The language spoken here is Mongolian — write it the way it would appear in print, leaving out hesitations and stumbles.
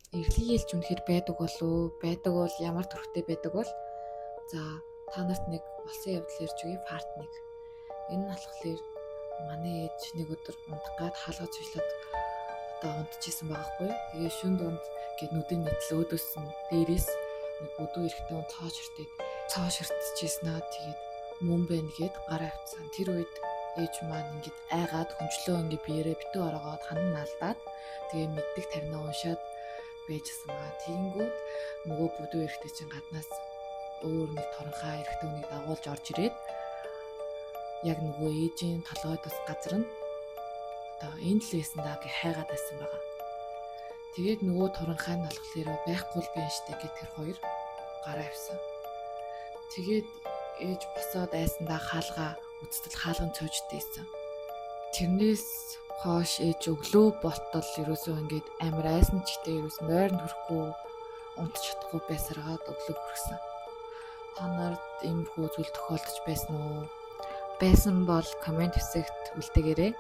Эрэлхийлж үнэхээр байдаг болов уу? Байдаг бол ямар төрхтэй байдаг бол? За, та нарт нэг болсон явдал ярьж өгье. Part 1. Энэ нь болохоор манай ээж нэг өдөр унтах гад хаалга цуглаад одоо унтчихсан байгаа хгүй. Тэгээ шүн дунд гээд нүдэн нийтлээ өөдөөс нь дээрээс нэг бүдүү эрэгтэй хүн цоо ширтээд цоо ширтчихсэн аа. Тэгээд мөн байна гээд гараа авцсан. Тэр үед ээж маань ингээд айгаад хөнжлөө ингээд биеэрээ битүү ороогоод ханан наалдаад тэгээ мэддэг тарина уншаад байжсэн байгаа. Тэгэнгүүт нөгөө бүдүү эрэгтэй чинь гаднаас өөр нэг торонхаа эрэгтэй хүнийг дагуулж орж ирээд яг нөгөө ээжийн толгой тус газар нь одоо энэ л байсан даа гэж хайгаад байсан байгаа. Тэгээд нөгөө туранхай нь болохоор байхгүй л байна штэ гэд тэр хоёр гараа авсан. Тэгээд ээж босоод айсандаа хаалгаа үцтэл хаалган цоожтой байсан. Тэрнээс хойш ээж өглөө болтол ерөөсөө ингээд амар айсан ч гэтээ ерөөс нойрон хүрэхгүй унтж чадахгүй байсараад өглөө хүрсэн. Та нарт иймэрхүү зүйл тохиолдож байсан уу? Байсан бол комент хэсэгт үлдээгээрэй.